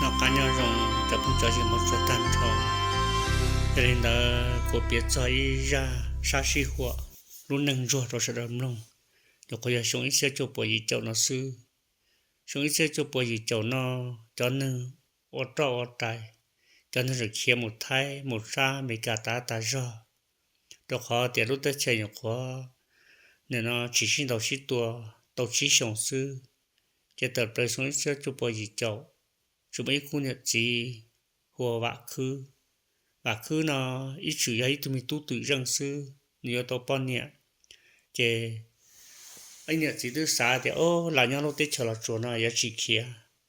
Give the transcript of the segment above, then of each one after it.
Noj qab nyob zoo cov phooj cov ywg mog tsuag tag nrho. Yog li ntawd kuv piav txog ib zaj sab sij huam lub neej ntsuag rau sawv daws mloog. Nyuam qhuav yog xyoo ib txhiab cuaj puas yim caum no xwb. Xyoo ib txhiab cuaj puas yim caum no, cov neeg ua roj ua rais, cov neeg tseem khiav mus Thaib mus sab Amelikas tas tas zog, rau qhov tias lub teb chaws nyuam qhuav nim no tsis sib ntaus sib tua tau tsib xyoos xwb. Ces tawm plaws xyoo ib txhiab cuaj puas yim caum, tsis muaj ib khub niam txiv hu ua Vam Khwb. Vam Khwb no ib txwm yog ib tug me tub twm zeej xwb, nws yuav tau poj niam. Ces ib niam txiv twb xav tias, o, lam nyob lub teb chaws Los Tsuas no yuav tsis khiav,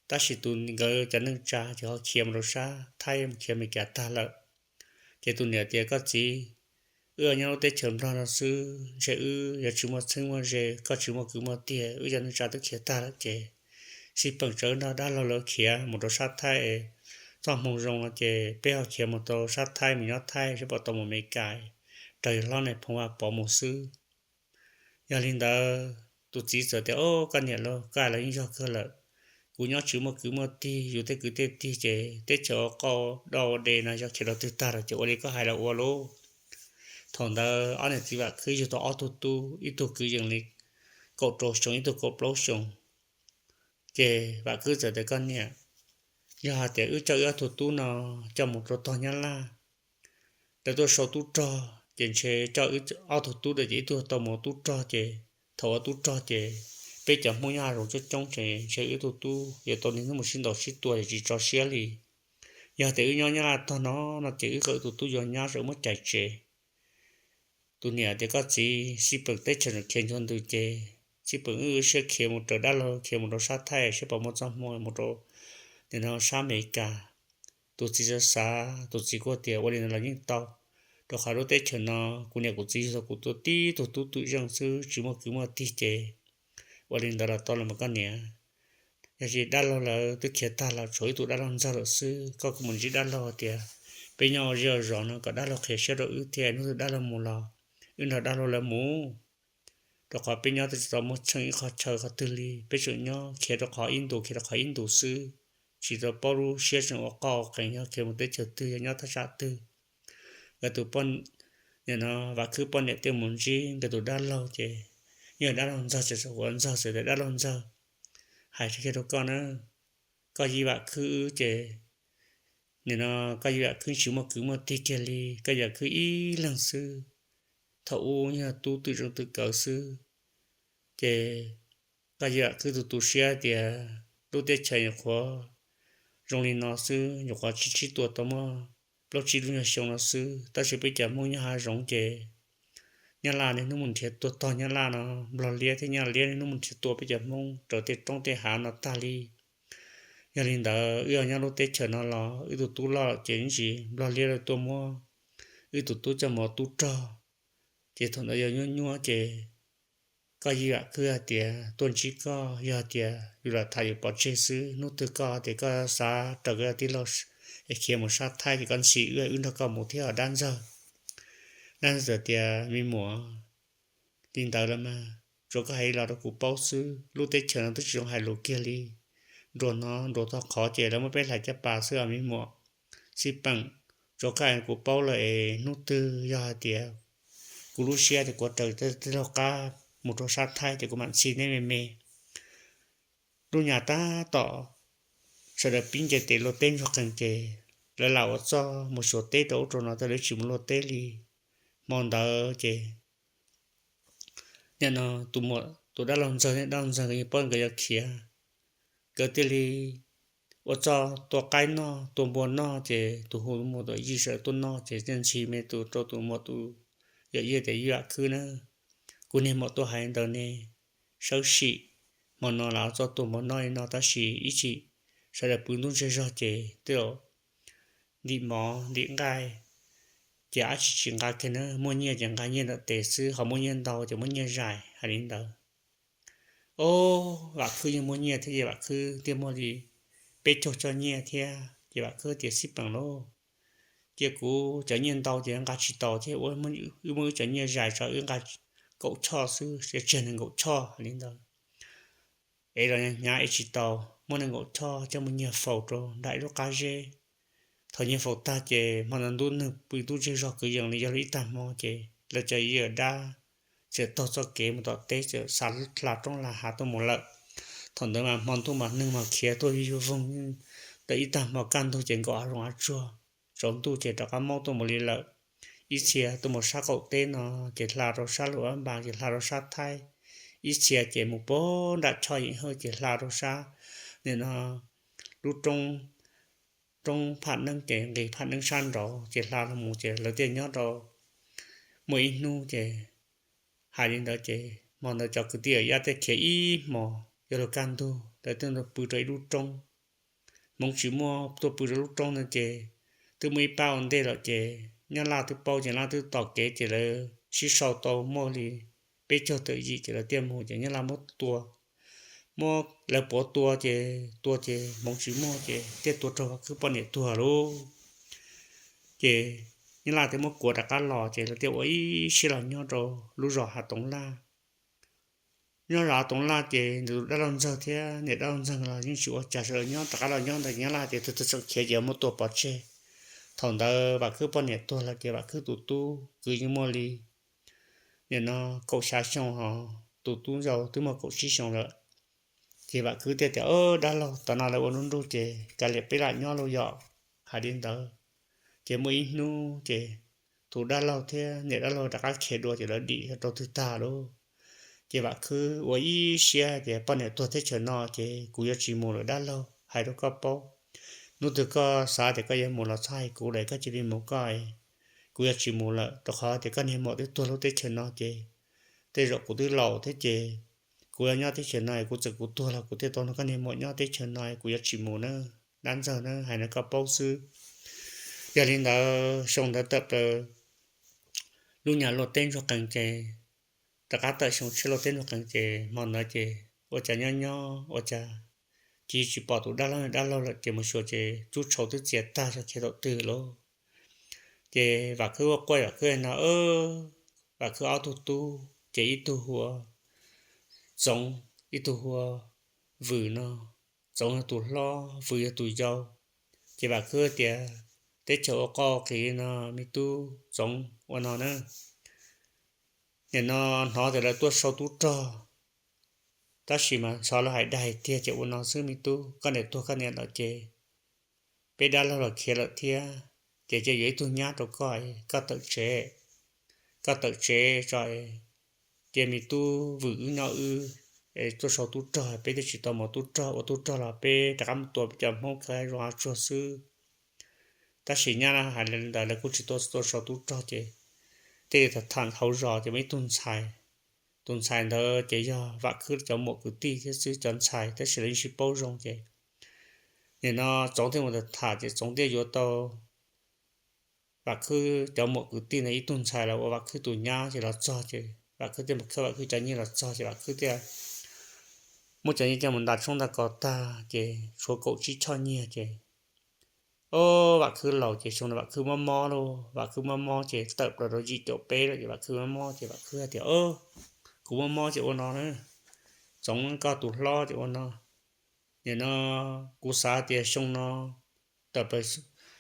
tab sis tus nkawd cov neej tsa ces ho khiav mus rau sab Thaib mus khiav Amelikas tag lawm. Ces tus niam tias, koj txiv, wb nyob lub teb chaws Nplog no xwb, ntshe wb yuav tsis muaj txheeb muaj ze, koj tsis muaj kwv muaj tij, wb cov neej tsa twb khiav tag lawm ces xij peem tso wb nrog dab laug lawv khiav mus rau sab Thaib, txoj hmoo zoo no ces peb ho khiav mus rau sab Thaib mus nyob Thaib seb puas tau mus Amelikas raws hlob Nais Phoo Vaj Pov mus xwb. Yog li ntawd tus txiv txawm tias, o, koj niam lauj, koj hais los yeej yog kawg lawm. Kuv nyob tsis muaj kwv muaj tij, yus tej kwv tej tij ces teb chaws ua qoj ua dej no yog khiav rau twg tag lawm ces ua li koj hais los ua lauj. Thaum ntawd ob niam txiv Vam Khwb yug tau ob tug tub, ib tug kwv yees li kaum rau xyoo, ib tug kaum plaub xyoo. Ces Vam Khwb txawm tias, koj niam, yog hais tias wb coj wb ob tug tub no coj mus rau tog Nyab Laj, lawv tuaj sau tub rog ces ntshe coj wb ob tug tub rau ces ib tug tau mus ua tub rog ces thaum ua tub rog ces peb cov Hmoob nyob hav zoov coob coob ces ntshe wb tug tub yuav tau niaj hnub mus sib ntaus sib tua ces tsis tso siab li. Yog tias wb nyob Nyab Laj tog no no ces wb kom wb tus tub yuav nyab es wb muab cais tsev. Tus niam tias, koj txiv, xij peem teb chaws tseem khiav nchuav ntws ces xij peem wb siab khiav mus raws dab laug, khiav mus rau sab Thaib seb puas muaj txoj hmoo mus rau nim no sab Amelikas. Tus txiv xav xav, tus txiv kuj tias, ua li ntawd los yeej tau, rau qhov lub teb chaws no kuv niam kuv txiv yug tau kuv tua tib tug tub twm zeej xwb, tsis muaj kwv muaj tij ces ua li ntawd los tau los mas koj niam. Yog li dab laug lawv twb khiav tag los tshuav ib tug dab laug ntxawg lawm xwb, koj kuj mus ntsib dab laug tias peb nyob ua zej ua zos no kom dab laug qhia siab rau wb thiab, hnub twg dab laug mus los wb nrog dab laug lawv mus, rau qhov peb nyob twb tsis tau muaj tsheej ib qho chaw qhov twg li, peb tseem nyob khiav rau qhov ib ntus khiav rau qhov ib ntus xwb, tsis tau paub lub siab tseem ua qoj ua qees yog khiav mus teb chaws twg yog nyob thaj tsam twg. Nkawd tus poj, nim no Vam Khwb poj niam thiaj mus ntsib nkawd tus dab laug ces yog dab laug ntxawg ces txawm ua ntxawg txawm tias, dab laug ntxawg, hais kiag rau koj na, koj yij Vam Khwb wb ces nim no koj yij Vam Khwb tsis muaj kwv muaj tij kiag li, koj yij Vam Khwb ib leeg xwb, thaum ub yog tub twm zeej twm kawv xwb. Ces koj yij Vam Khwb tus tu siab tias lub teb chaws nyuam qhuav zoo li no xwb, nyuam qhuav sib sib tua tau muaj plaub tsib lub nyuag xyoo no xwb, tab sis peb cov Hmoob nyob hav zoov ces Nyab Laj niaj hnub mus nrhiav tua tog Nyab Laj no, Nplog liab thiab Nyab Laj liab niaj hnub mus nrhiav tua peb cov Hmoob raws tej roob tej hav no tag li. Yog li ntawd wb nyob lub teb chaws no los wb tus tub loj lawm ces ib ntsis Nplog liab lawv tuaj muab wb tus tub coj mus ua tub rog. Ces thaum ntawd yog nyuaj nyuaj ces koj yij Vam Khwb hais tias tuaj ntsib koj, yog tias yus lam tham yus pov tseg xwb, hnub twg koj tias koj xav raws koj tij laug es khiav mus sab Thaib ces koj ntxhi wb, wb nrog koj mus thiab os dab ntxawg. Dab ntxawg tias, me muam, li ntawd los mas tsuav koj hais li los rau kuv paub xwb, lub teb chaws no twb tsis zoo hais lus kiag li. Nruas hnov nruas tog qhov ces lawv muab peb hlais caj pas xwb os me muam. Xij peem, tsuav koj hais kuv paub lawm es hnub twg yog hais tias kuv lub siab tias kuv raws tij laug qab mus rau sab Thaib ces kuv mam ntxhi neb me me. Lub nyuag tab tom sawv daws pib nce tes luaj teb ntsuag qees ces lawv lam ua txuj mus xyuas teb rau ub rau no, tab lawv tsis mus luaj teb li. Hmo ntawd ces nim no tus muam, tus dab laug ntxawg thiab dab laug ntxawg nkawd yeej paub nkawd yuav khiav, nkawd thiaj li ua txuj tua qaib noj tua npua noj ces tus hu muam tus yij sawv daws tuaj noj ces thiaj ntxhi me tus rau tus muam tus yawm yij tias, yij Vam Khwb na, kuv niag muam tuaj hais ntawd ne, sawv tsees hmo no lam ua txuj tua npua noj li no tab sis ib chim sawv daws pw ntuj ntseg zog ces twb ntim mov ntim nqaij ces dab tsi tsis nqa kiag na, muaj nyiaj ces nqa nyiaj ntawm tes xwb, ho muaj nyiaj ntau ces muab nyiaj zais hais li ntawd. Ob, Vam Khwb yeej muaj nyiaj thiab ces Vam Khwb thiaj muaj li peb caug txoj nyiaj thiab ces Vam Khwb tias, xij peem lauj, cia kuv cov nyiaj ntau ces nqa tsis tau ces ua wb muab wb cov nyiaj zais tso, wb nqa kaum choj xwb, tseg nees nkaum choj hais li ntawd, es los hnyav es tsis tau. muab nees nkaum choj coj mus nyiag faus rau nram ib lub qab zeb. Thaum nyiag faus tag ces hmo ntawd ntuj neeg pw ntub ntsiag zog kwv yees li, yog li ib tag hmo ces lawv cov yawm dab txawm taug txoj kev mus tom teb, txawm xa hla roob hla hav tuaj mus lawm. Thaum ntawd mas hmo ntuj mas neeg mas khiav tuaj yuj yuj voog, tau ib tag hmo kaj ntug ces nkaum hav zoov hav tsuag, tsaus ntuj ces rov qab maub tuaj mus li lawm. Ib txhia tuaj mus sab qaum teb no ces hla rau sab Luam Vaj Npas ces hla rau sab Thaib, ib txhia ces mus puag nram Choj Yeem Hawj ces hla rau sab nim no lub roob, roob Phaj Neeb ces nqis Phaj Neeb sab nraud ces hla los mus ces lawv thiaj nyob rau muaj ib hnub ces hais li ntawd ces hmo ntawd cov kwv tij yawm dab thiaj khiav ib hmos, yog lub kaj ntug lawv thiaj tuaj pw rau ib lub roob. Hmoov tsis muaj, tuaj pw rau lub roob ntawd ces twb muaj ib pab ua ntej lawm ces Nyab Laj twb paub ces Nyab Laj twb tos kev ces lawv sib sau tau muaj li peb caug tawm yim ces lawv thiaj mus ces Nyab Laj muab tua, muab lawv puav tua ces tua ces hmoov tsis muaj ces thiaj tua raug Vam Khwb poj niam tuag lauj. Ces Nyab Laj thiaj muab kuav rov qab los ces lawv thiaj ua ib siab los nyob rau lub zos Hav Toov Laj. Nyob zos Hav Toov Laj ces nws tus dab laug ntxawg thiab niam dab laug ntxawg los yeej tsis ua cas, sawv daws nyob rov qab los nyob ntawd, Nyab Laj tias tus twg txawm khiav ces muab tua pov tseg. Thaum ntawd Vam Khwb poj niam tuag lawm ces Vam Khwb tus tub kwv yeej muaj li nim no kaum xya xyoo, ho tus tub ntxawg twb muaj kaum tsib xyoo lawm. Ces Vam Khwb thiaj tias, Dab laug, tam no lawv ua nruj nruj ces kav liam peb lam nyob lauj yom. Hais li ntawd ces muaj ib hnub ces tus dab laug thiab niam dab laug rov qab khiav dua ces lawv dim rau twg tag lauj. Ces Vam Khwb ua ib siab tias, Poj niam tuag teb chaws no ces kuv yuav tsis mus lawm dab laug, hais rau koj paub. Hnub twg koj xav tias koj yuav mus los txhob hais kuv lawm, koj cia li mus koj. Kuv yuav tsis mus lawm rau qhov tias koj niag muam twb tuag lub teb chaws no ces tej zaum kuv twb laus thiab ces kuv yuav nyob teb chaws no, kuv txawm kuv tuag los kuv thiaj tau nrog koj niag muam nyob teb chaws no, kuv yuav tsis mus na, dab ntxawg na, hais no koj paub xwb. Yog li ntawd xyoo ntawd tawm plaws lub nyuag luaj teb ntsuag qees ces rov qab tawm xyoo tshiab luaj teb ntsuag qees ces hmo ntawd ces ua cas nyob nyob ua cas cia tsis pom tus dab laug, dab laug lawm ces mus xyuas ces tub tshau twb txias tag, xyov khiav thaum twg lauj. Ces Vam Khwb ua quaj, Vam Khwb no, Vam Khwb ob tug tub ces ib tug hu ua Txoov, ib tug hu ua Vwm no. Txoov yog tus hlob, Vwm yog tus yau. Ces Vam Khwb tias, Teb chaws ua qoj qiv no, me tub Txoov, ua no na. Nim no hnov tias lawv tuaj sau tub rog, tab sis mas xyov lawv hais dag hais tiag ces ua no xwb me tub, koj niam tuag koj niam lawm ces peb dab laug los khiav lawm thiab, ces cia yuav ib tug nyab rau koj, koj tawm tsev, koj tawm tsev tso, cia me tub Vwm wb nyob wb, es tuaj sau tub rog, peb twb tsis tau mus tub rog, ua tub rog los peb rov qab mus tua peb cov Hmoob kawg zoo av tsuag xwb. Tab sis nyab hais li ntawd lawv kuj tsis tuaj, tuaj sau tub rog ces thiaj li tham tham hauv zos ces muaj ib tug ntxhais. Tus ntxhais ntawd ces yog Vam Khwb cov muam kwv tij thiab xwb, cov ntxhais tab sis lawv yeej sib paub zoo ces nim no Txoov thiaj mus tham tham ces Txoov thiaj yuav tau Vam Khwb cov muam kwv tij ntawd ib tug ntxhais los ua Vam Khwb tus nyab ces los txog ces Vam Khwb thiaj mus khawb Vam Khwb cov nyiaj los txog ces Vam Khwb thiaj muab cov nyiaj coj mus nta tshoob nta kos tag ces tshuav kaum tsib choj nyiaj ces, o, Vam Khwb laus ces xyoo no Vam Khwb mob mob lauj, Vam Khwb mob mob ces tawm plaws rau yim caum peb lawm ces Vam Khwb mob mob ces Vam Khwb hais tias, Kuv mob mob ces ua no na, Txoov koj tus hlob ces ua no, nim no kuv xav tias xyoo no, tawm plaws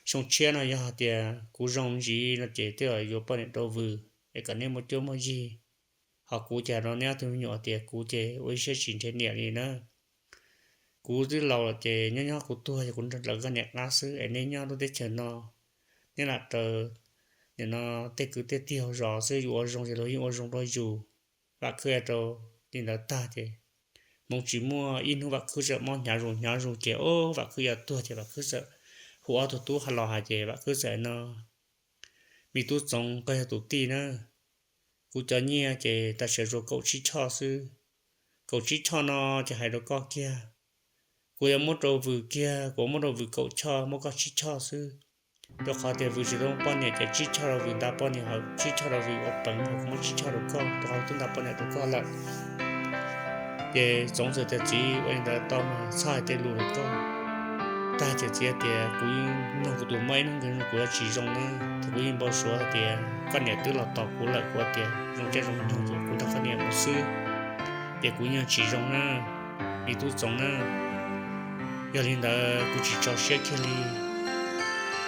xyoo tshiab no yog hais tias kuv zoo ntsis no ces thiaj yuav poj niam rau Vwm es kom neb muaj cuab muaj yig. Ho kuv ces no neb ob tug me nyuam tias kuv ces ua ib siab tsis nrhiav niam li na. Kuv twb laus lawm ces nyob nyob kuv tuag ces kuv nrog lawv nkoj niam qab xwb es neb nyob lub teb chaws no, neb lam raws nim no tej kwv tej tij hauv zos xwb, yus ua zoo ces luag yeej ua zoo rau yus. Vam Khwb hais rau li ntawd tag ces hmoov tsis muaj, ib hnub Vam Khwb txawm mob hnyav zus hnyav zus ces, o, Vam Khwb yuav tuag ces Vam Khwb txawm hu ob tug tub los hais ces Vam Khwb txawm hais no, Me tub Txoov, koj yog tus tij na, kuv cov nyiaj ces tam sim tshuav kaum tsib choj xwb. Kaum tsib choj no ces hais rau koj kiag, kuv yuav muab rau Vwm kiag, kuv muab rau Vwm kaum choj, muab koj tsib choj xwb. Rau qhov tias Vwm tsis tau poj niam ces tsib choj rau Vwm nta poj niam, ho tsib choj rau Vwm ua peev, ho kuv muab tsib choj rau koj, rau qhov twb nta poj niam rau koj lawm. Ces Txoov txawm tias, Txiv, ua li ntawd tau mas, txhob hais tej lus li koj. Tag ces txiv tias, Kuv yeej mloog kuv tus mob ib hnub nkaus, kuv yuav tsis zoo na. Thaum kuv yeej npau suav hais tias koj niam twb los tos kuv lawm, kuv tias zoo caij zoo nyoog ces kuv nrog koj niam mus xwb, ces kuv yeej tsis zoo na, me tub Txoov na. Yog li ntawd kuv tsis tso siab kiag li.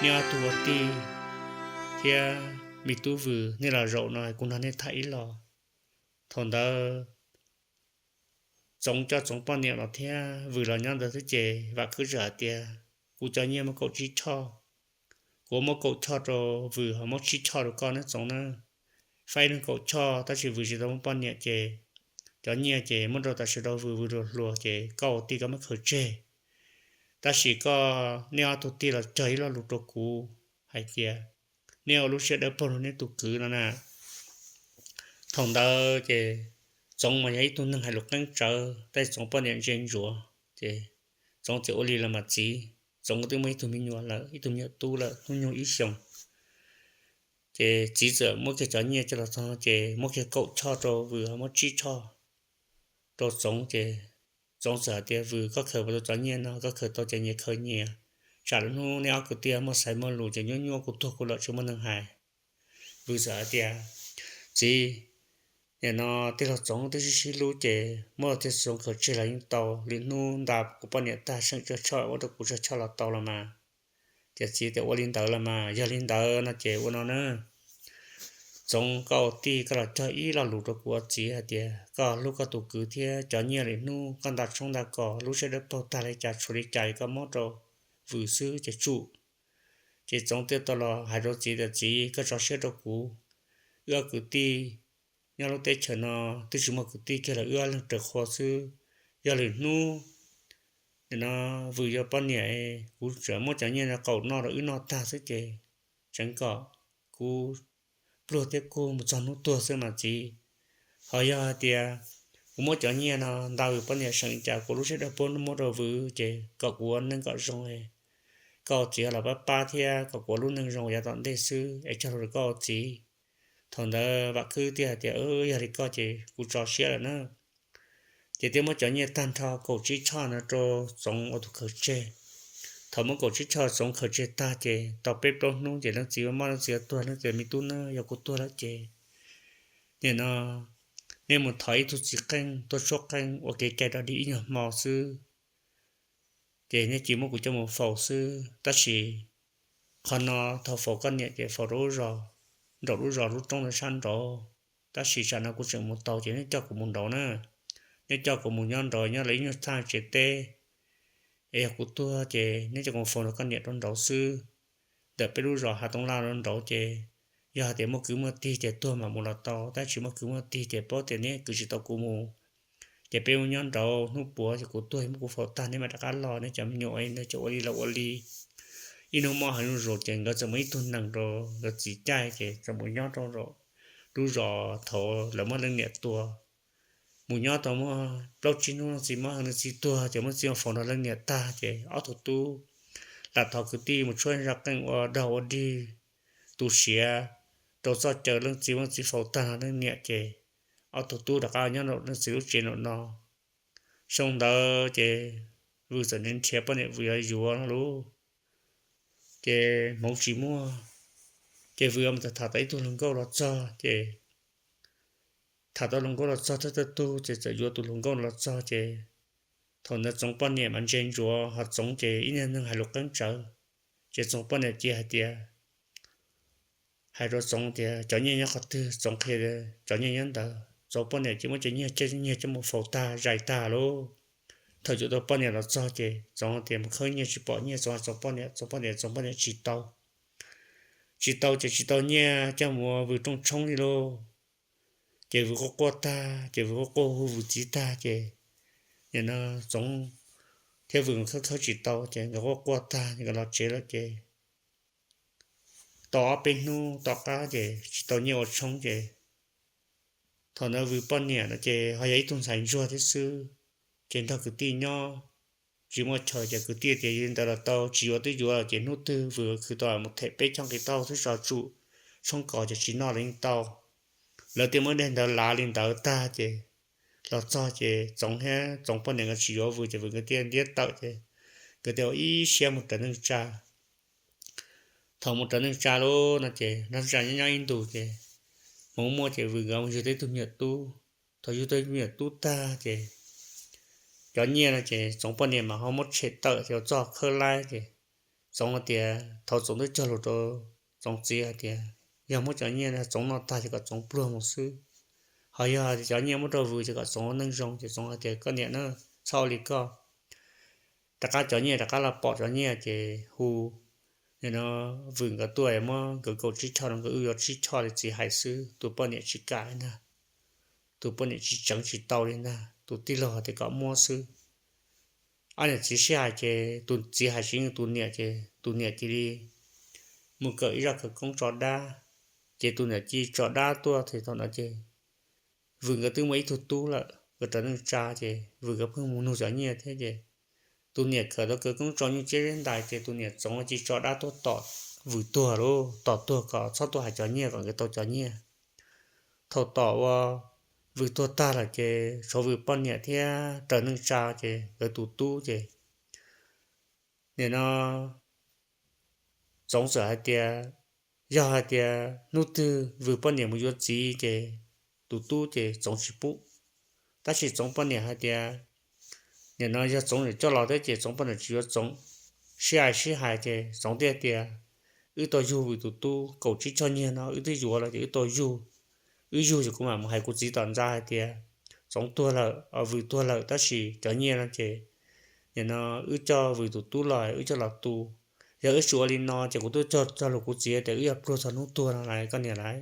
Nej ob tug ua tij thiab me tub Vwm, nej los zaum no kuv nrog nej tham ib los. Thaum ntawd Txoov coj Txoov poj niam los thiab Vwm los nyob ntawd xwb ces Vam Khwb txawm hais tias, kuv cov nyiaj muaj kaum tsib choj, kuv muab kaum choj rau Vwm ho muab tsib choj rau koj nawb Txoov na. Faib neeg kaum choj tab sis Vwm tsis tau muaj poj niam ces cov nyiaj ces muab rau tam sim rau Vwm, Vwm hluas hluas ces koj ua tij koj muab khaws tseg. Tab sis koj, nej ob tug tij los cog ib lo lus rau kuv hais tias nej ua lub siab dawb paug rau nej tus kwv no na. Thaum ntawd ces Txoov mas yog ib tug neeg hais lus qeeb tsawv, tab sis Txoov poj niam ntse ntsuav ces Txoov txawm ua li los mas txiv, Txoov twb muaj ib tug me nyuam lawm, ib tug me nyuam tub lawm, hnub nyoog ib xyoos. Ces txiv txawm muab kiag cov nyiaj coj los txog ces muab kiag kaum choj rau Vwm ho muab tsib choj rau Txoov ces Txoov txawm hais tias, Vwm, koj khaws puas tau cov nyiaj no? Koj khaws tau ces nyias khaws nyias, tsam lwm hnub nej ob kwv tij muaj xaiv muaj lus ces nyuaj nyuaj kuv tuag kuv lawm tsis muaj neeg hais. Vwm txawm hais tias, txiv, nim no tij laug Txoov twb sib sib hlub ces muab tij laug Txoov khaws tseg los yeej tau, lwm hnub nta kuv poj niam tag seem tsawg choj ua rau kuv tsawg choj los tau los mas. Ces txiv tias, ua li ntawd los mas, yog li ntawd no ces ua no na, Txoov, koj ua tij koj los cog ib lo lus rau kuv ua txiv hais tias koj hlub koj tus kwv thiab cov nyiaj lwm hnub koj nta tshoob nta kos lub siab dawb paug tag li cas tshuav li cas koj muab rau Vwm xwb ces tsum. Ces Txoov thiaj tau los hais rau txiv tias, txiv, koj tso siab rau kuv, wb ob kwv tij nyob lub teb chaws no twb tsis muaj kwv tij kiag los wb ob leeg raws qhua xwb. Yog lwm hnub nim no Vwm yuav poj niam, kuv tseem muab cov nyiaj no qaum noj rau wb noj tag xwb ces tseev kom kuv pluag thiab kuv mus txog hnub tuag xwb mas txiv. Ho yog hais tias kuv muab cov nyiaj no nta Vwm poj niam seem li cas kuv lub siab dawb paug muab rau Vwm ces kom kuv ua neej kom zoo, koj ua txiv los pab pab thiab kom kuv ua lub neej zoo yav tom ntej xwb es cog lus rau koj ua txiv. Thaum ntawd Vam Khwb thiaj hais tias, yog li koj ces kuv tso siab lawm na. Ces thiaj muab cov nyiaj tag nrho kaum tsib choj no rau Txoov ua tus khaws tseg. Thaum muab kaum tsib choj Txoov khaws tseg tag ces tau peb plaub hnub ces leej txiv ua mob leej txiv tuag, leej txiv, me tub na, yog kuv tuag lawm ces nim no nej mus thov ib tug txiv qeej tuaj tshuab qeej ua kev cai rau dig ib nyuag hmo xwb, ces nej cia muab kuv coj mus faus xwb. Tab sis qhov no thaum faus koj niam ces faus rau lub zos, nraum lub zos lub roob ntawd sab nraud. Tab sis tsam no kuv tseem mus tau ces nej coj kuv mus nraud na. Nej coj kuv mus nyob nraud, nyob lawv ib nyuag thaj tsev teb. Es yog kuv tuag ces nej coj kuv mus faus nrog koj niam rau nraud xwb. Ntawm peb lub zos Hav Tooj Laj rau nraud ces yog hais tias muaj kwv muaj tij ces tuag mam mus los tau, tab sis tsis muaj kwv muaj tij ces paub tias neb kwv tsis tau kuv mus. Ces peb mus nyob nraud, hnub puav ces kuv tuag muab kuv faus tag neb mam rov qab los, neb cov me nyuam ntawd ces ua li los ua li. Ib hnub muaj heev zuj zus ces nkawd txawm muaj ib tug nees rau nkawd txiv caij ces txawm mus nyob rau lub zos thaum lawv muab leej niam tua. Mus nyob tau muaj plaub tsib hnub leej txiv mob heev, leej txiv tuag ces muab txiv faus nrog leej niam tag ces ob tug tub lam thov kwv tij mus tshuab zaj qeej ua dog ua dig tu siav rau txoj cai leej txiv muab txiv faus tag nrog leej niam ces ob tug tub rov qab nyob nraum leej txiv lub tsev nraum no. Xyoo ntawd ces Vwm txawm nrhiav poj niam, Vwm yuav yuav no lauj, ces hmoov tsis muaj. Ces Vwm mus tham tau ib tug hluas nkauj los txog ces tham tau hluas nkauj los txog thawj thawj tug ces txawm yuav tus hluas nkauj los txog ces thaum ntawd Txoov poj niam mas ntse ntsuav ho Txoov ces ib niag neeg hais lus qeeb tsawv. Ces Txoov poj niam cia hais tias, hais rau Txoov tias cov nyiaj nyob qhov twg, Txoov qhia tias cov nyiaj nyob ntawd. Txoov poj niam ces muab cov nyiaj coj, nyiaj coj mus faus tag zais tag lauj. Thaum yuav tau poj niam los txog ces Txoov tias mus khawb nyiaj tsis pom nyiaj, Txoov, Txoov poj niam, Txoov poj niam, Txoov poj niam tsis tau, tsis tau ces tsis tau nyiaj coj mus ua Vwm rooj tshoob li lauj. Ces Vwm quaj quaj tag ces Vwm quaj quaj hu Vwm txiv tag ces nim no Txoov thiab Vwm khawb khawb tsis tau ces nkawd quaj quaj tag nkawd los tsev lawm ces tau ob peb hnub tom qab ces tsis tau nyiaj ua tshoob ces thaum ntawd Vwm poj niam no ces ho yog ib tug ntxhais ntsuag thiab xwb, ces nrog kwv tij nyob tsis muaj chaw ces kwv tij tias yog li ntawd los tau, tsis yuav twb yuav ces hnub twg Vwm khwv tau mus them peb choj nqi taub hau thiab tso tsum tshoob kos ces tsis noj los yeej tau. Lawv thiaj muab daim ntawv lav li ntawd tag ces los txog ces Txoov thiab Txoov poj niam nkawd tsis yuav Vwm ces Vwm nkawd thiaj ntiab tawm ces nkawd thiaj ua ib siab mus raws neej tsa. Thaum mus raws neej tsa lauj no ces nrog neej tsa nyob nyob ib ntus ces hmoov muaj ces Vwm nkawd mus yug tau ib tug me nyuam tub. Thaum yug tau me nyuam tub tag ces cov nyiaj no ces Txoov poj niam mas ho muab tshem tawm ces ua txoj khawb laib ces Txoov hais tias thaum Txoov twb cog lus rau Txoov txiv hais tias yog muab cov nyiaj no Txoov noj tag ces kom Txoov pluag mus xwb, ho yog hais tias cov nyiaj muab rau Vwm ces kom Txoov ua neej zoo. Ces Txoov hais tias koj niam na, txhob ua li koj. Rov qab cov nyiaj rov qab los pom cov nyiaj ces hu nim no Vwm nkawd tuaj muab nkawd kaum tsib choj rau nkawd wb yuav tsib choj li txiv hais xwb, tus poj niam tsis kam li ntag, tus poj niam tsis tseev tsis tau li ntag, tus tij laug hais tias kom muab xwb. Ob niam txiv sib hais ces tus txiv hais tsis yeej tus niam ces tus niam cia li mus kawm ib zaj khawv koob tso dab. Ces tus niam cia li tso dab tuaj ces thaum no ces Vwm nkawd twb muaj ib tug tub lawm, nkawd raws neej tsa ces Vwm nkawd pheej mus nug cov nyiaj thiab ces tus niam kawm tau khawv koob tso nyuj ciab zeb ntais ces tus niam Txoov cia li tso dab tuaj tom Vwm tuag lauj, tom tuag kom txhob tuaj hais cov nyiaj kom nkawd tau cov nyiaj. Thaum tom ua Vwm tuag tag lawm ces tshuav Vwm poj niam thiab raws neej tsa ces nkawd tus tub ces nim no Txoov txawm hais tias yog hais tias hnub twg Vwm poj niam mus yuav txiv ces tus tub ces Txoov tsis pub. Tab sis Txoov poj niam hais tias nim no yog Txoov coj los thiab ces Txoov poj niam tsis yuav Txoov. Sib hais sib hais ces Txoov thiaj tias wb tau yug Vwm tus tub kaum tsib choj nyiaj no wb twb yuav los ces wb tau yug. Wb yug ces kuv mam mus hais kuv txiv tom ntxa hais tias Txoov tuag lawm, Vwm tuag lawm tab sis cov nyiaj no ces nim no wb coj Vwm tus tub los wb coj los tu. Yog wb tsis ua li no ces kuv twb cog cog lus kuv txiv tias wb yuav pluag txog hnub tuag no lawm koj niam lawm.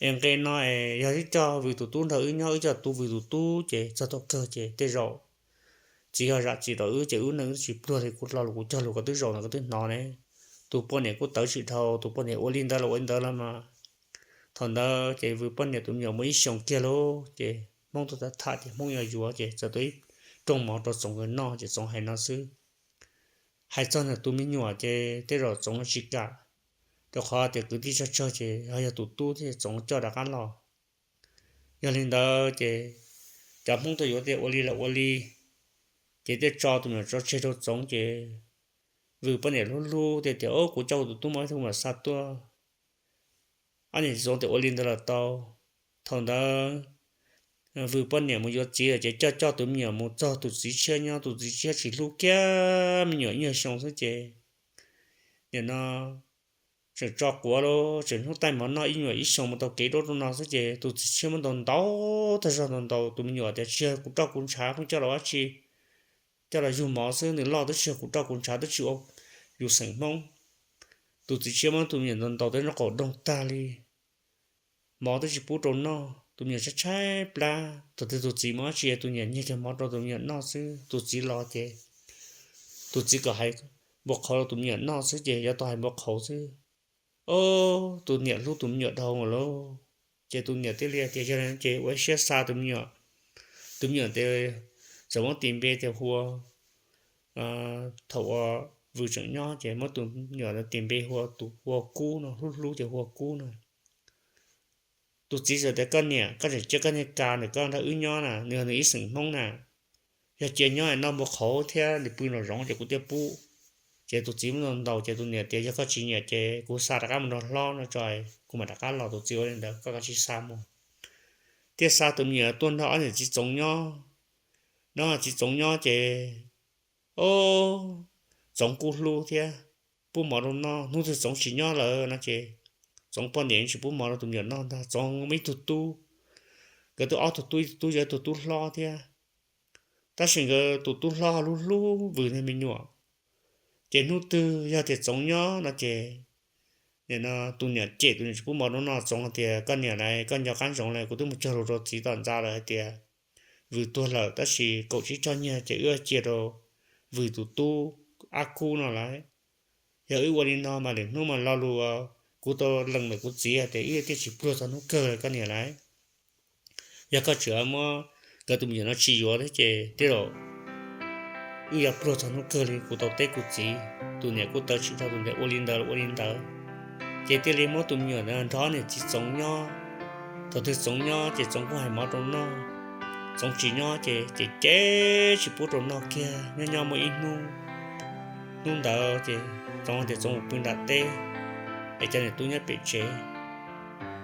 Es nqe no es yog wb coj Vwm tus tub nrog wb nyob, wb coj tu Vwm tus tub ces txog thaum kawg ces tej zaum txiv yog zam txim rau wb ces wb neej wb tsis pluag li kuv lo lus kuv cog lus koj twb zaum no koj twb hnov ne. Tus poj niam kuj tawv tsis dhau, tus poj niam ua li ntawd los ua li ntawd los mas. Thaum ntawd ces Vwm poj niam tus me nyuam muaj ib xyoos kiag lauj ces Hmoob tuaj tham tham ces Hmoob yuav yuav ces txawm tau ib rooj mov rau Txoov nkawd noj ces Txoov hais no xwb. Hais txog ntawm tus me nyuam ces tej zaum Txoov tsis kam, rau qhov tias kwv tij tsawg tsawg ces ho yog tus tub thiaj Txoov coj rov qab los. Yog li ntawd ces cov Hmoob tuaj yuav tias ua li los ua li, ces thiaj tso tus me nyuam tso tseg rau Txoov ces Vwm poj niam hlub hlub thiaj tias, Au, kuv coj kuv tus tub mov ib tug mam xa tuaj. Ob niam txiv Txoov tias ua li ntawd los tau. Thaum ntawd Vwm poj niam mus yuav txiv lawm ces coj coj tus me nyuam mus txog tus txiv tshiab nyob, tus txiv tshiab tsis hlub kiag me nyuam ib nyuag xyoo xwb ces nim no tseem tso quav los tseem hnub taij mov noj ib nyuam ib xyoo mus tau kev dua rau no xwb ces tus txiv tshiab muab ntaus ntaus tag zog, ntaus ntaus tus me nyuam tias tsis yog kuv roj kuv ntshav pheej coj los dab tsi, coj los yug mov xwb, nws loj twb tsis yog kuv roj kuv ntshav, twb tsis ua yus xeem Hmoob. Tus txiv tshiab muab tus me nyuam ntaus ntaus tau nraub qaum doog tag li, mov twb tsis pub rau noj, tus me nyuam tshaib tshaib plab. Thaum twg tus txiv mus dab tsi tus niam nyiag kiag mov rau tus me nyuam noj xwb, tus txiv los ces tus txiv kom hais npua qhauv rau tus me nyuam noj xwb ces yuav tau hais npua qhauv xwb. Au, tus niam hlub tus me nyuam dhau lawm lauj. Ces tus niam thiaj li tias yog li ces ua ib siab xa tus me nyuam. Tus me nyuam tias txawm muab tis npe tias hu ua, thaum uas Vwm tseem nyob ces muab tus me nyuam tis npe hu ua, hu ua Kub no, hlub hlub ces hu ua Kub no. Tus txiv txawm tias koj niam, koj tseem cia koj niag ka ntawm koj nrog wb nyob na, nws yog nws ib xeem Hmoob na. Yog cia nyob noj npua qhauv thiab nws pw nraum zoov ces kuv thiaj pub. Ces tus txiv muab ntaus ntaus ces tus niam tias yog koj tsis nyiam ces kuv xa rov qab mus nrog hlob no tso, kuv mam rov qab los. Tus txiv ua li ntawd, koj kav tsij xa mus. Thiaj xa tus me nyuam tuaj nrog ob niam txiv Txoov nyob. Nrog txiv Txoov nyob ces, o, Txoov kuj hlub thiab, pub mov rau noj. Hnub twg Txoov tsis nyob lawm no ces Txoov poj niam tsis pub mov rau tus me nyuam noj ntag. Txoov muaj ib tug tub, nkawd twb ob tug tub, ib tug tub yog ib tug tub hlob thiab. Tab sis nkawd tus tub hlob hlub hlub Vwm niag me nyuam. Ces hnub twg yog tias Txoov nyob no ces nim no tus niam cem tus niam tsis pub mov rau noj. Txoov tias koj niam lawm, koj nco qab ntsoov lawm, kuv twb mus cog lus rau txiv tom ntxa lawm hais tias Vwm tuag lawm tab sis kaum tsib choj nyiaj ces wb cia rau Vwm tus tub Ab Kub no lawm. Yog wb ua li no mas lwm hnub mas lo lus kuv tau lees ntawm kuv txiv hais tias wb thiaj tsis pluag txog hnub kawg lawm koj niam lawm. Yog koj tseem muab nkawd tus me nyuam no tsis yuav thiab ces tej zaum wb yuav pluag txog hnub kawg li. Kuv tau teb kuv txiv, tus niam kuj tawv tsis dhau, tus niam ua li ntawd los ua li ntawd. Ces thiaj li muab tus me nyuam ntawd nrog niam txiv Txoov nyob. Thaum twg Txoov nyob ces Txoov kuj hais mov rau noj, Txoov tsis nyob ces cem cem tsis pub rau noj kiag. Nyob nyob muaj ib hnub, hnub ntawd ces Txoov tias Txoov mus pw nram teb, es cov niam tub nyob pem tsev.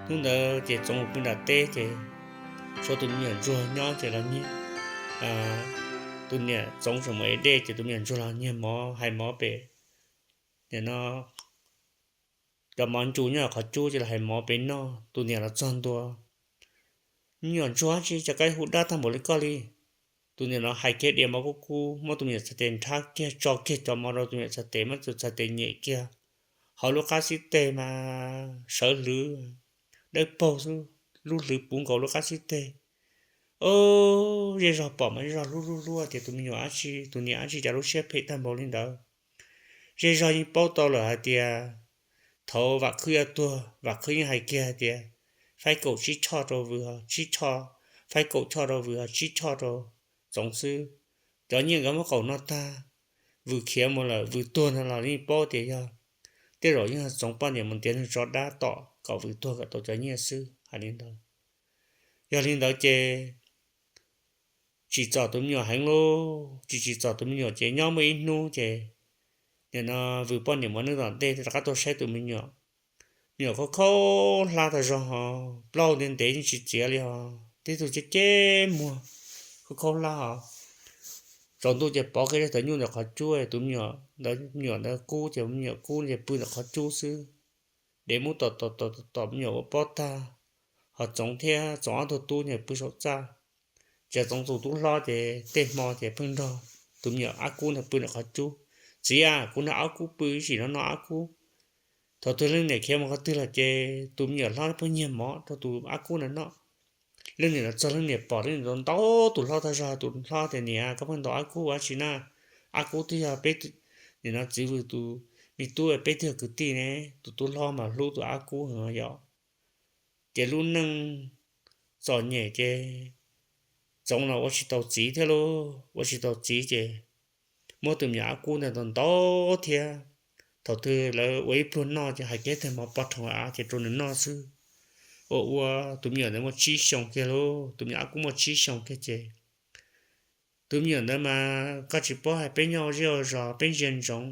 Hnub ntawd ces Txoov mus pw nram teb ces tshuav tus me nyuam ntsuag nyob ces los nyiag, tus tus niam Txoov tseem mus ev dej ces tus me nyuam ntsuag los nyiag mov hais mov pem, nim no cov mov ncu nyob qhov cub ces los hais mov pem noj. Tus niam los txog ntua, me nyuam ntsuag, tsis cas koj hu dab tag npaum li koj li. Tus niam los hais kiag diav mov kub kub, muab tus me nyuam txhais tes nrhab kiag, tso kiag cov mov rau tus me nyuam txhais tes, muab tus txhais tes nyem kiag. Hauv lub qab xib teg mas sawv hlwv dawb paug xwb, lub hlwv puv nkaus lub qab xib teg. Zej zog pom mas zej zog hlub hlub hlub tias tus me nyuam dab tsi, tus niam dab tsi cas lub siab phem tag npaum li ntawd. Zej zog yeej paub tau lawm hais tias thaum Vam Khwb yuav tuag, Vam Khwb yeej hais kiag hais tias faib kaum tsib choj rau Vws, tsib choj, faib kaum choj rau Vws, tsib choj rau Txoov xwb. Cov nyiaj nkawd muab qaum no tag, Vws khiav mus lawm, Vws tuag no los yeej paub tias yog, tej zaum yeej yog Txoov poj niam mus ntiav nws tso dab tom kom Vws tuag kom tau cov nyiaj xwb, hais li ntawd. Yog li ntawd ces tsim txom tus me nyuam heev lauj, tsis tsim txom tus me nyuam ces nyob muaj ib hnub ces nim no Vws poj niam mus neej tom ntej rov qab tuaj saib tus me nyuam. Me nyuam khaub khaub hlab tag zog, plaub ntev ntev yeej tsis txiav li os, tib tug ceb ceb muag, khaub khaub hlab os. Tsaus ntuj ces pov kiag zaj tawv nyuj ntawm qhov cub, tus me nyuam ntawd, me nyuam ntawd kub ces me nyuam kub ces pw ntawm qhov cub xwb. Dev muab tom tom tom tom me nyuam ua pob tag, ho Txoov thiab Txoov ob tug tub nyias pw saum txaj. Ces Txoov tus tub hlob ces tej hmo ces pheej nrog tus me nyuam Ab Kub ntawd pw ntawm qhov cub. Txiv a, kuv nrog Ab Kub pw ib sim no noj Ab Kub. Thaum twg leej niam khiav mus qhov twg lawm ces tus me nyuam hlob pheej nyiag mov rau tus Ab Kub ntawd noj. Leej niam los txog leej niam pom leej niam ntaus tus hlob tag zog, tus hlob tias niam, koj pheej ntaus Ab Kub ua dab tsi na? Ab Kub twb yog peb, nim no txiv Vws tus me tub, peb twb yog kwv tij ne. Tus tub hlob mas hlub tus Ab Kub heev yom. Ces lub neej txom nyem ces Txoov los ua tsis tau txiv thiab lauj, ua tsis tau txiv ces muab tus me nyuam Ab Kub ntawd ntaus ntaus thiab. Thaum twg lawv ua ib pluag noj ces hais kiag tag mov pov rhees av ces rau nws noj xwb. Ua ua tus me nyuam ntawd muaj tsib xyoos kiag lauj, tus me nyuam Ab Kub muaj tsib xyoos kiag ces tus me nyuam ntawd mas koj tsis paub hais, peb nyob ua zej ua zos peb ntsia ntsoov,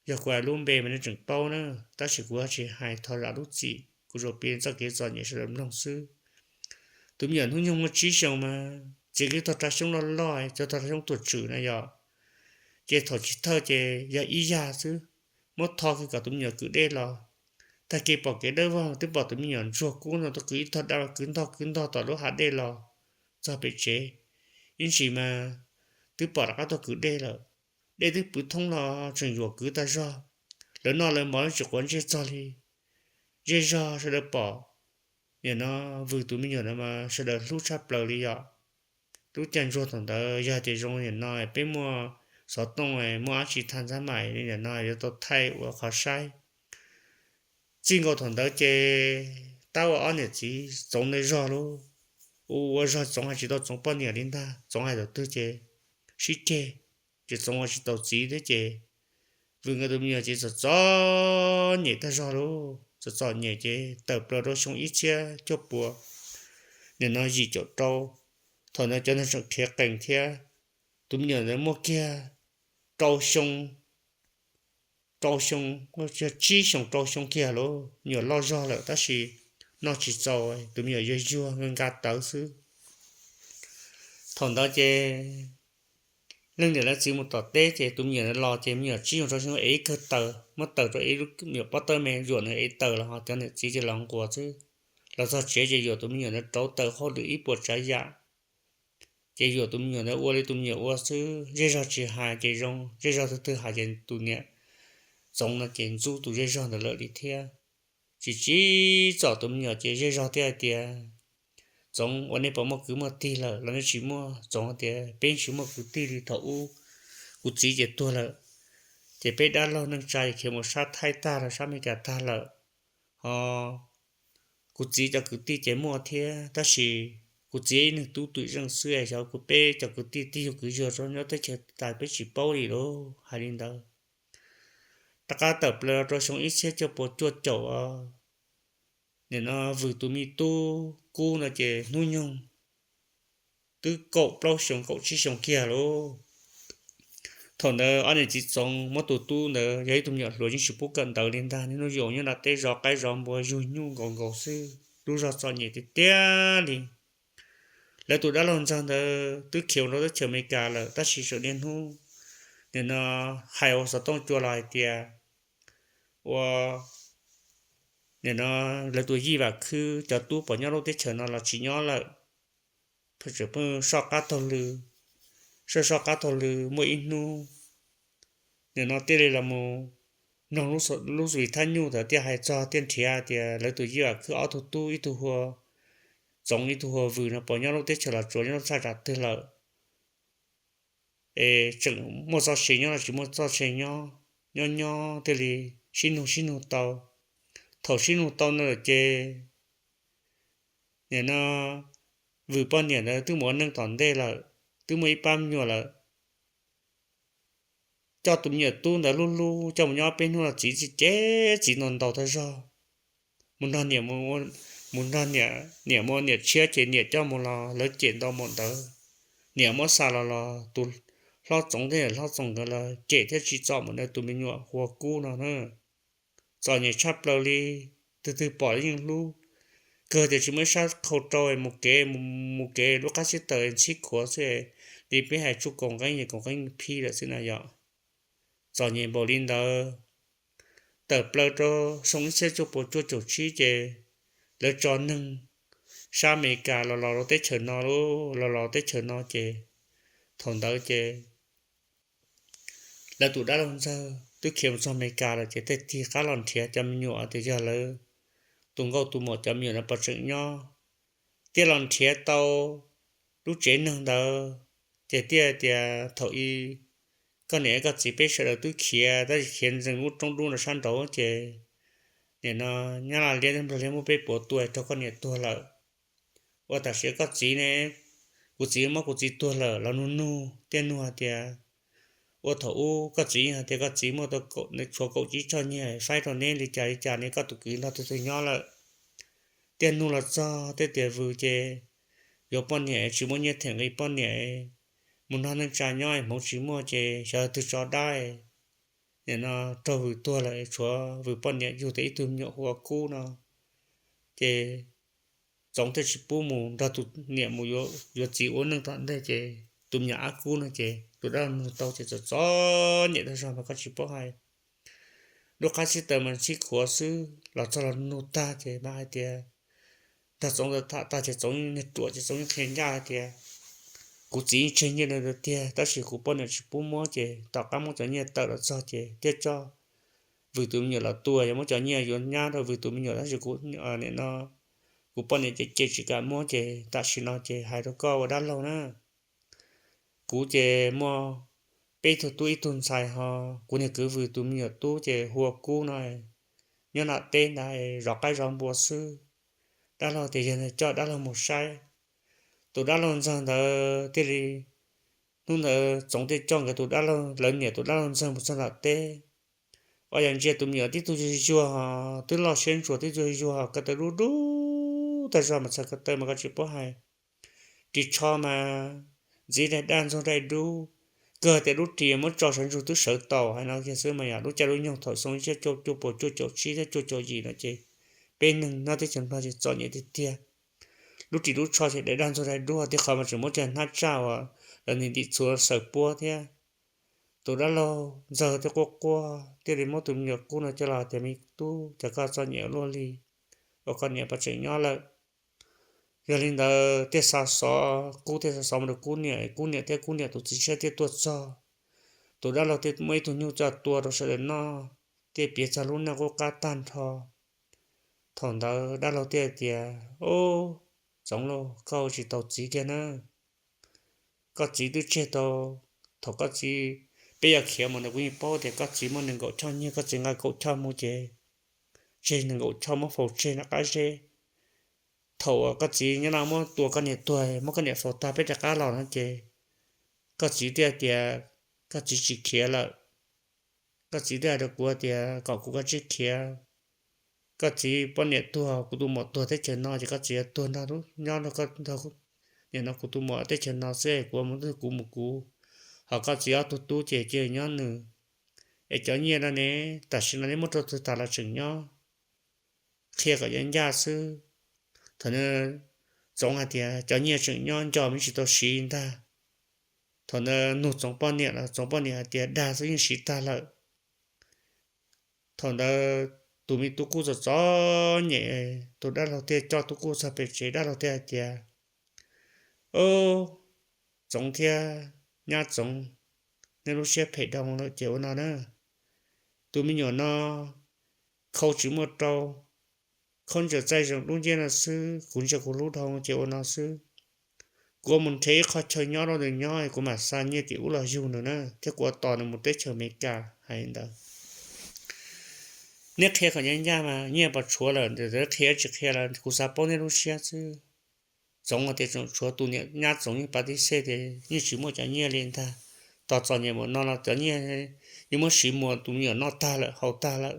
yog kuv hais lub npe mas nej tseem paub na, tab sis kuv tsis hais, thov zam lub txim, kuv tsuas piav txoj kev txom nyem sawv daws mloog xwb. Tus me nyuam hnub nyoog muaj tsib xyoos mas txiav kiag tog rab xyoob loj loj, cov tog rab xyoob tuam tswm na yom, ces thaum chiv thawj ces yog ib yag xwb, muab tho kiag kom tus me nyuam kwv dej los. Tag kis pom kev dawb vog twb pom tus me nyuam ntsuag kub no tuaj kwv ib tog dab los kwv ntog kwv ntog tom lub hav dej los txog pem tsev. Ib ntsis mas twb pom rov qab tuaj kwv dej lawm. Dej twb pwv thoob los tseem yuam kwv tag zog. Lawv noj lawv mov tsis quav ntsej txog li. Zej zog sawv daws pom, nim no Vws tus me nyuam no mas sawv daws hlub tshaj plaws li yom. Lub caij ntsuag thaum ntawd yog tias zoo nim no peb muaj xov tooj, muaj dab tsi thaj ntxab mais li nim no yuav tau thaij ua qhov saib. Txij nkaus thaum ntawd ces tab ua ob niam txiv Txoov ntawd zog lauj. Ua ua zog Txoov hais tsis tau Txoov poj niam li ntag, Txoov hais thaum twg ces sib ceg, ces Txoov ua tsis tau txiv thiab ces Vws nkawd tus me nyuam ces txom txom nyem tag zog lauj, txom txom nyem ces tawm plaws rau xyoo ib txhiab cuaj puas, nim no yim caum rau, thaum ntawd cov neeg tseem rhiav qees thiab. Tus me nyuam ntawd muaj kiag rau xyoo, rau xyoo, tsib xyoo rau xyoo kiag lauj, me nyuam loj zog lawm tab sis noj tsis txaus, tus me nyuam yuag yuag nka nka tawv xwb. Thaum ntawd ces leej niam leej txiv mus tom teb ces tus me nyuam ntawd los ces me nyuam tsib xyoo rau xyoo ev ib kawg taws, muab taws rau ev lub me nyuam pob tawb me, yuam nws ev taws los ho cov niam txiv ces los nquas xwb. Los txog tsev ces yuam tus me nyuam ntawd rauv taws hauj lwm ib puas tsav yam. Ces yuam tus me nyuam ntawd ua li tus me nyuam ua xwb, zej zog tsis hais ces zoo, zej zog twg twg hais ces tus niam Txoov no ces ntxub tus zej zog ntawd lawm li thiab. Tsis tsim txom tus me nyuam ces zej zog thiaj hais tias, Txoov, ua nej puas muaj kwv muaj tij lawm los nej tsis muaj? Txoov tias, peb tsis muaj kwv tij li, thaum ub kuv txiv ces tuag lawm, ces peb dab laug neej tsa ces khiav mus sab Thaib tag lawm, sab Amelikas tag lawm. Ho kuv txiv cov kwv tij ces muaj thiab, tab sis kuv txiv ib leeg tub twm zeej xwb, xyov kuv peb cov kwv tij tib yug kwv yug rau nyob teb chaws tais peb tsis paub li lauj. Hais li ntawd, rov qab tawm plaws rau xyoo ib txhiab cuaj puas cuaj caum, nim no Vws tus me tub kub no ces hnub nyoog twb kaum plaub xyoo kaum tsib xyoo kiag lauj. Thaum ntawd ob niam txiv Txoov muab tus tub ntawd yog ib tug me nyuam hluas yeej tsis pub kawm ntawv li ntag, niaj hnub yuav nyob nram teb zov qaib zov npua yug nyuj nkaus nkaus xwb, lub zog txom nyem tiag tiag li. Lawv tus dab laug ntxawg ntawd twb khiav mus rau teb chaws Amelikas lawm, tab sis tseem niaj hnub nim no hais ua xov tooj cua los hais tias ua nim no lawv tus yij vam khwb cov tub puas nyob lub teb chaws no los tsis nyob lawm, tseem pheej soj qab taug lw, soj soj qab taug lw. Muaj ib hnub nim no thiaj li los mus mloog lub xu-, lub xu thab nyuj ntawd thiaj hais txog thiaj nrhiav tias lawv tus yij vam khwb ob tug tub, ib tug hu ua Txoov ib tug hu ua Vwm no puas nyob lub teb chaws Los Tsuas, nyob lub txaj tsam twg lawm, es tseem muaj txoj sia nyob los tsis muaj txoj sia nyob. Nyob nyob thiaj li sib nug sib nug tau. Thaum sib nug tau no lawm ces nim no Vwm poj niam ntawd twb mus ua neej tom ntej lawm, twb muaj ib pab me nyuam lawm. Coj tus me nyuam tub ntawd hlub hlub coj mus nyob peb hnub los txiv cem txiv ntaus ntaus tag zog. Mus nrog niam, mus nrog niam, niam mus niam tshiab ces niam coj mus los lawv cem ntau mus ntawd. Niam muab xa los los tus hlob Txoov thiab niam hlob Txoov nkawd los cem thiab tsis txom mus ntawd tus me nyuam hu ua Kub no na. Txom nyem tshaj plaws li, twg twg pom los yeej hlub, kawg tias tsis muaj ib sab khau rau, mus kev, mus kev lub qab xib taws ntxhib khuav xwb, li peb hais tsuj kaus nqeeb es kaus nqeeb phij lawm xwb na yom. Txom nyem npaum li ntawd. Tawm plaws rau xyoo ib txhiab cuaj puas cuaj caum tsib ces lawv tso neeg sab Amelikas los los rau teb chaws no, los los teb chaws no ces thaum ntawd ces lawv tus dab laug ntxawg twb khiav mus txog Amelikas lawm ces thiaj tig qab los nrhiav cov me nyuam tias yog lawv tus nkauj tus muam cov me nyuam no puas tseem nyob. Thiaj los nrhiav tau lub tsev neeg ntawd, ces thiaj tias thaum ub koj niam koj txiv peb sawv daws twb khiav, tab sis khiav ntxeev lub roob dub no sab nraud ces nim no Nyab Laj liab thiab Nplog liab muab peb puav tua raug koj niam tuag lawm. Ua tam sim koj txiv ne, kuv txiv muab kuv txiv tuag lawm los nug nug thiaj nug hais tias ua thaum ub koj txiv yeej hais tias koj txiv muaj tshuav kaum tsib txoj nyiaj faib rau neb li cas li cas ne, koj tus kwv Nplog twg twg nyob lawm. Thiaj nug los txog thiaj tias Vwm ces yuav poj niam tsis muaj nyiaj them nqi poj niam, mus nrog neej tsa nyob hmoov tsis muaj ces xyov twg tso dab, nim no raug Vwm tuag lawm, tshuav Vwm poj niam yug tau ib tug me nyuam hu ua Kub no. Ces Txoov thiaj tsis pub mus nrog tus niam mus yuav txiv ua neej tom ntej ces tus me nyuam ab Kub no ces tus dab laug nug tau ces txom txom nyem tag zog mas koj tsis paub hais. Lub qab xib taws mas ntxhib khuav xwb, los txog los nug tag ces mas hais tias, nrog Txoov tham tag ces Txoov niag ruam ces Txoov yeej qhia ncaj hais tias kuv txiv yeej tseg nyiaj rau tiag tab sis kuv poj niam tsis pub muab ces tom qab muab cov nyiaj tawm los txog ces thiaj coj Vwm tus me nyuam los tua, yog muab cov nyiaj yuav nyab rau Vwm tus me nyuam tab sis kuv, nim no kuv poj niam ces ces tsis kam muab ces tam sim no ces hais rau koj ua dab laug na. Kuv ces muaj peb tug tub ib tug ntxhais ho, kuv niag kwv Vwm tus me nyuam tub ces hu ua Kub no, nyob nram teb ntawd zov qaib zov npua xwb. Dab laug tias yog coj dab laug mus saib. Tus dab laug ntxawg ntawd thiaj li, hnub ntawd Txoov thiaj coj nkawd tus dab laug, lawv niam tus dab laug ntxawg mus txog nram teb. Ua yog ntsia tus me nyuam tib tug yuag yuag, twb loj siab ntsuas tib tug yuag, ko taw dub dub tag zog mas txhais ko taw mas koj tsis paub hais. Ris tsho mas ntxiv daim daj ntxuag daim dub, kawg tias lub ris muab tso sawv ntsug twb sawv taus hais no kiag xwb mas yog lub caij lub nyoog thaum xyoo ib txhiab cuaj puas cuaj caum tsib thiab cuaj caum yim no ces peb neeg nyob teb chaws Nplog ces txom nyem tiag tiag. Lub ris lub tsho ces daim daj ntxuag daim dub, tib qhov mas tseem muab cov hnab tsaj uas lawv ntim ntim txhuv xaws puab thiab. Tus dab laug ntxawg thiaj quaj quaj thiaj li muab tus me nyuam Kub no coj los tias, me tub, cas koj txom nyem ua luaj li, ua koj niam puas tseem nyob lawm? Yog li ntawd thiaj xa xov, Kub thiaj xa xov mus rau Kub niam, Kub niam thiab Kub niam tus txiv tshiab thiaj tuaj txog. Tus dab laug thiaj muab ib tug nyuj coj tua rau sawv daws noj, thiaj piav txog lub neej qub qab tag nrho. Thaum ntawd dab laug thiaj tias, Ub, Txoov lauj, koj ua tsis tau txiv kiag na. Koj txiv twb tseg tau, thaum koj txiv, peb yuav khiav mus ntawd kuv yeej paub tias koj txiv muaj nees nkaum choj nyiaj, koj txiv nqa kaum choj mus ces tseg nees nkaum choj muab faus tseg nram qab zeb. Thaum uas koj txiv nyob no muab tua koj niam tuag, muab koj niam faus tag peb rov qab los no ces koj txiv thiaj tias koj txiv tsis khiav lawm. Koj txiv thiaj hais rau kuv tias kom kuv kav tsij khiav. Koj txiv poj niam tuag, kuv tus muam tuag teb chaws no ces koj txiv yuav tuag nrog, nyob nrog, nim no kuv tus muam teb chaws no xwb, kuv mus twg kuv mus kuv. Ho koj txiv ob tug tub ces cia nyob nws. Es cov nyiaj no ne, tam sim no neb muab rau twg tas los tseem nyob. Qhia kom yuav ncaj xwb. Thaum no Txoov hais tias cov nyiaj tseem nyob nco me tsis tau siv ntag. Thaum ntawd nug Txoov poj niam los Txoov poj niam hais tias dag xwb yeej siv tag lawm. Thaum ntawd tus me tub kub txom txom nyem, tus dab laug thiaj coj tub kub txog pem tsev, dab laug thiaj hais tias, Ub, Txoov thiab nyab Txoov, nej lub siab phem dhau lawm ces ua no na, tus me nyuam no khau tsis muaj rau, khaub ncaws txaij zoo dub nciab no xwb, kuv ntsia kuv hlub dhau ces ua no xwb. Kuv ua mus nrhiav ib qho chaw nyob rau nws nyob, kuv mam xa nyiaj tim ub los yug nws na, thiab kuv ua tos nws mus teb chaws Amelikas hais li ntawd. Nej qhia kom ncaj ncaj mas nyiaj puas tshuav lawm, ntawm qhia tsis qhia los kuv xav paub nej lub siab xwb. Txoov hais tias tseem tshuav, tus niam nyab Txoov yeej pas tib xej tias yeej tsis muaj cov nyiaj li ntag. Tos txom nyem mus no los cov nyiaj yeej muab siv muas tus me nyuam noj tag lawm haus tag lawm.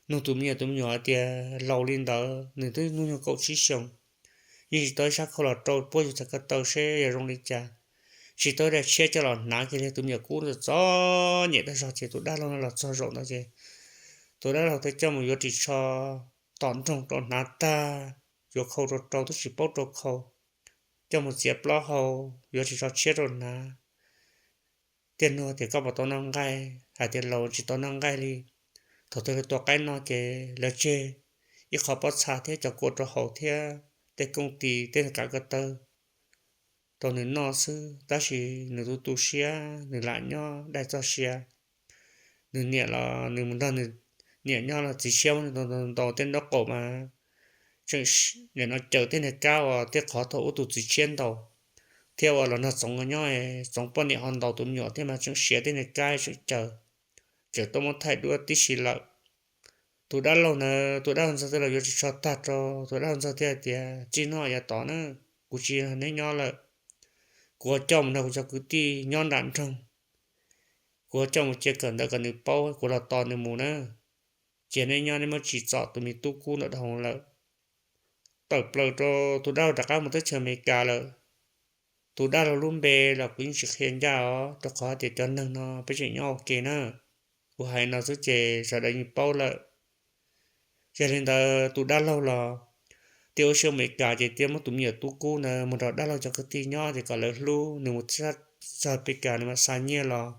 Nug tus me nyuam, tus me nyuam hais tias laus li ntawd, nws twb hnub nyoog kaum tsib xyoos, yeej tsis tau ib sab khau los rau puab yug txhais ko taw seb yog zoo li cas, tsis tau ib daim tshiab coj los hnav kiag li. Tus me nyuam kub txom txom nyem tag zog ces tus dab laug no los txog zaum ntawd ces tus dab laug thiaj coj mus yuav ris tsho tom nroog rau hnav tag, yuav khau rau rau twb tsis paub rau khau, coj mus txiav plaub hau, yuav ris tsho tshiab rau hnav. Thiaj nug tias, Koj puas tau noj nqaij? Hais tias, Laus, tsis tau noj nqaij li. Thaum twg lawv tua qaib noj ces lawv tseg ib qho pob txha thiab cov kua rau haus thiab tej kooj tis tej kav ko taw rau nws noj xwb, tab sis nws tu tu siab, nws lam nyob dai txoj sia. Nws niam los nws mus nrog nws niam nyob los txiv tshiab muab nws ntaus ntaus tej nraub qaum mas tseem nim no caws tej niag kab uas tej qhov thaum ub tus txiv tshiab ntaus, thiab uas los nrog Txoov nyob, Txoov poj niam ho ntaus tus me nyuam thiab mas tseem siav tej niag kab tseem caws, tseem tuaj muab thaij duab tib si lawm. Tus dab laug ntawd, tus dab laug ntxawg thiaj los yuav ris tsho tag rau, tus dab laug ntxawg thiaj hais tias, Txij no yav tom na, kuv tsis nrog neb nyob lawm. Kuv coj mus nrog kuv cov kwv tij nyob nram nroog, kuv coj mus cia kawm ntawv kom nws paub, kuv los tos nws mus na. Cia neb nyob, neb muab tsim txom tus me tub kub ntawm dhau lawm. Tawm plaws rau tus dab laug rov qab mus teb chaws Amelikas lawm. Tus dab laug lub npe los kuv yeej tsis qhia ncaj os, rau qhov hais tias cov neeg no peb tseem nyob ua ke na. Kuv hais no xwb ces sawv daws yeej paub lawm. Yog li ntawd tus dab laug los thiaj ua siab Amelikas ces thiaj muab tus me nyuam tub kub ntawd mus nrog dab laug cov kwv tij nyob ces kom lawv hlub, nws mus txog Amelikas nws mam xa nyiaj los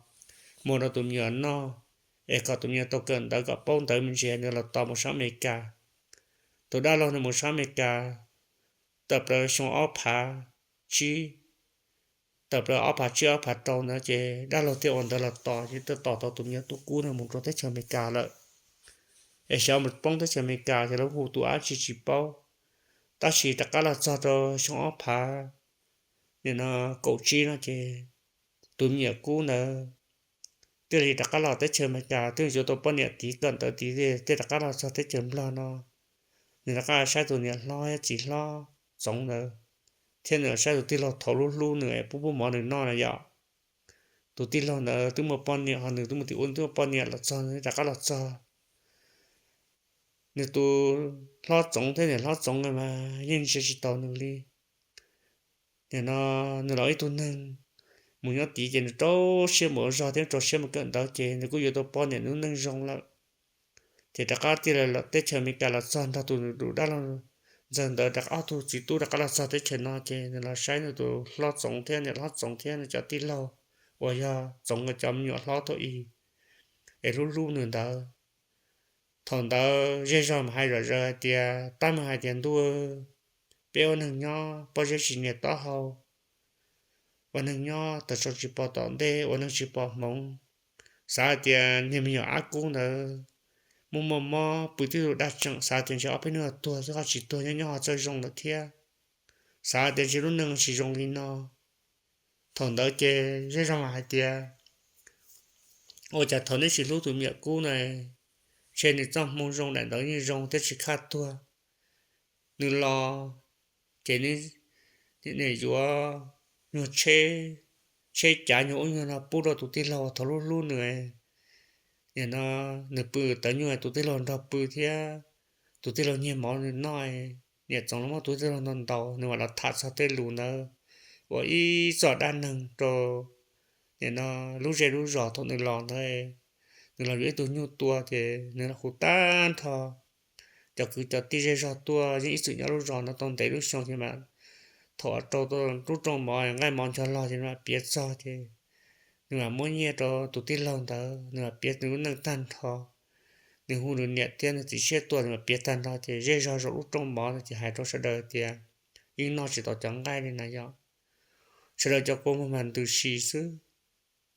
muag rau tus me nyuam noj, es kom tus me nyuam tau kawm ntawv kom paub ntawv me ntsis nws los tos mus sab Amelikas. Tus dab laug nws mus sab Amelikas tawm plaws xyoo ob phav tsib, tawm plaws ob phav tsib ob phav rau ntawd ces dab laug thiaj ua ntawv los tos ces thiaj tos tau tus me nyuam tub kub no mus rau teb chaws Amelikas lawm. Es xyov mus poob teb chaws Amelikas ces lawv hu tus dab tsi tsis paub. Tab sis rov qab los txog rau xyoo ob phav nim no kaum tsib no ces tus me nyuam kub ntawd thiaj li rov qab los teb chaws Amelikas, twb yuav tau poj niam tid kawm ntawv tid, thiaj rov qab los txog teb chaws Nplog no. Nws rov qab saib tus niam hlob thiab txiv hlob Txoov ntawd, thiab nws saib tus tij laug thaum hlub hlub nws pub pub mov nws noj na yom. Tus tij laug ntawd twb muaj poj niam, ho nws twb mus tim ub twb muaj poj niam los txog, nws rov qab los txog. Nws tus hlob Txoov thiab niam hlob Txoov mas yeej ntsia tsis taus nws li. Nim no nws los ib tug neeg mus nyob tid ces nws rau siab mus ua zog thiab rau siab mus kawm ntawv ces nws kuj yuav tau poj niam lub neej zoo lawm. Ces rov qab thiaj li los teb chaws Amelikas los txog nrog tus dab laug ntxawg ntawd rov qab, ob tug txiv tub rov qab los txog teb chaws no ces nws los saib nws tus hlob Txoov thiab niam hlob Txoov thiab nws cov tij laug uas yog Txoov nkawd cov me nyuam hlob thaum ub es hlub hlub nws ntawd. Thaum ntawd zej zog mas hais zom zaws hais tias, tab meeg hais tias ntuj, peb ua neeg nyob pob zeb tsis nias taub hau, ua neeg nyob tawm tsam tsis pom tom ntej, ua neeg tsis pom hmoov. Xav hais tias niag me nyuam Ab Kub ntawd muaj muaj mob pw tib tug dab tseem, xav tias ntshe ob peb hnub tuag xwb, ho tsis tuag, nyob nyob ho txawj zoo lawm thiab. Xav tias ntshe lub neej tsis zoo li no. Thaum ntawd ces zej zog mas hais tias, ua cas thaum neb tsis hlub tus me nyuam Kub na, ntshe nws txoj hmoo zoo daim ntawd yeej zoo thiab tsis khaj tuag. Nws los ces nws yuav nyuag tsheb, tsheb cav nyuag ub nyuag no pub rau tus tij laug thaum hlub hlub nws. Nim no nws pw tawv nyuag tus tij laug nrog pw thiab, tus tij laug nyiag mov nws noj. Niam Txoov los muab tus tij laug ntaus ntaus, nws mam los tham txog tej lus ntawd uas ib txoj dab neeg rau nim no lub zej lub zos thaum nws los ntawd. Nws los yuav ib tug nyuj tua ces nws los hu tag nrho cov kwv cov tij zej zog tuaj, yeej ib txwm nyob lub zos no tau ntev lub xyoo ces mas thaum rau lub rooj mov nqaij mov ncho log ces nws mam piav txog ces nws mam muab nyiaj rau tus tij laug ntawd, nws mam piav nws lub neej tag nrho. Nws hu nws niam thiab nws txiv tshiab tuaj, nws mam piav tag nrho ces zej zog zaum lub rooj mov no ces hais rau sawv daws tias yeej noj tsis tau cov nqaij li na yom. Sawv daws cov kua muag mas ntws si xwb,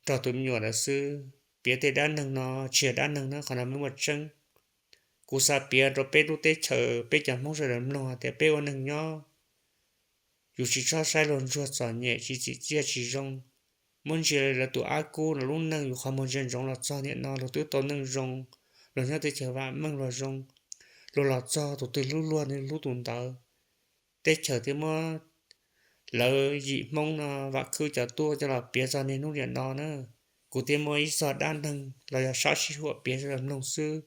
nrog tus me nyuam ntawd xwb. Piav tej dab neeg no tsis yog dab neeg na, qhov no muaj tseeb. Kuv xav piav rau peb lub teb chaws peb cov Hmoob sawv daws mloog hais tias peb ua neeg nyob yus tsis txhob saib luag ntsuag txom nyem, tsis txim txiaj tsis zoo. Muab ntsia lawv tus Ab Kub no lub neej, yus qhov muag ntsia ntsoov los txog niam no luag twb tau neej zoo, luag nyob teb chaws vam meej luag zoo, luag los txog tus twg hlub luag nws hlub tus ntawd. Teb chaws thiaj muab lawv yim Hmoob no vam khwb cov tuaj coj los piav txog niaj hnub niam no na. Kuv thiaj muaj ib txog dab neeg los yog sab sij huam piav rau mloog xwb,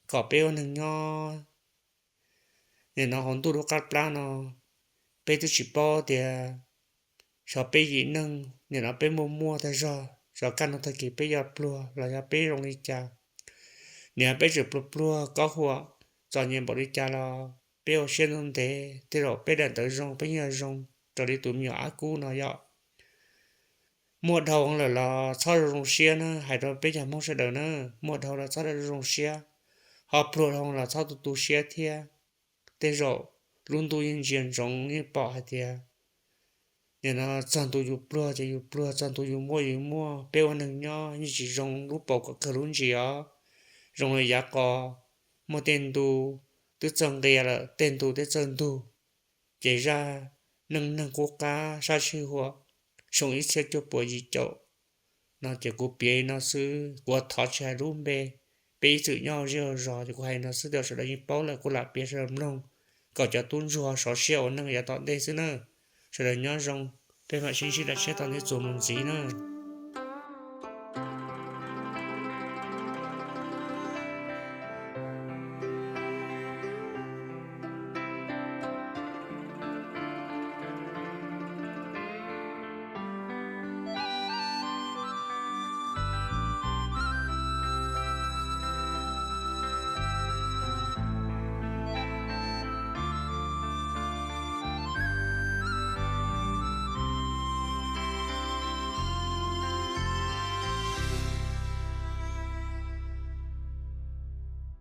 kom peb ua neeg nyob nim no hauv ntuj lub qab plab no, peb twb tsis paub tias xyov peb yim neeg nim no peb muaj muaj tag zog, xyov kaj ntug tag kis peb yuav pluag los yog peb zoo li cas. Nim no peb tseem pluag pluag, kob huam txom nyem npaum li cas los peb ua siab ntev ntev, tej zaum peb daim ntawv zoo peb yeej yuav zoo raws li tus me nyuam Ab Kub no yom. Muaj dhau lawm los txhob zoo zoo siab na, hais rau peb cov Hmoob sawv daws na, muaj dhau los txhob zoo zoo siab, ho pluag dhau los txhob tu tu siab thiab. Tej zaum lub ntuj yeej ntsia ntsoov yeej pom hais tias nim no txog ntu yus pluag ces yus pluag, txog ntu yus muaj yus muaj. Peb ua neeg nyob yeej tsis zoo lub paus kom kawg lub ntsis os. Zoo li yav qos, muaj tej ntu twb txawj nqia lawm, tej ntu twb txawj ntug. Ces zaj neej neeg qub qab sab sij huam xyoo ib txhiab cuaj puas yim caum no ces kuv piav li no xwb, kuv thov tsis hais lub npe. Peb ib txwm nyob ua zej ua zos ces kuv hais li no xwb, tej sawv daws yeej paub lawm, kuv lam piav sawv daws mloog kom cov tub ntsuag sov siab ua neej yav tom ntej xwb na. Sawv daws nyob zoo, peb mam sib ntsib rau seb tom ntej txuas mus ntxiv na.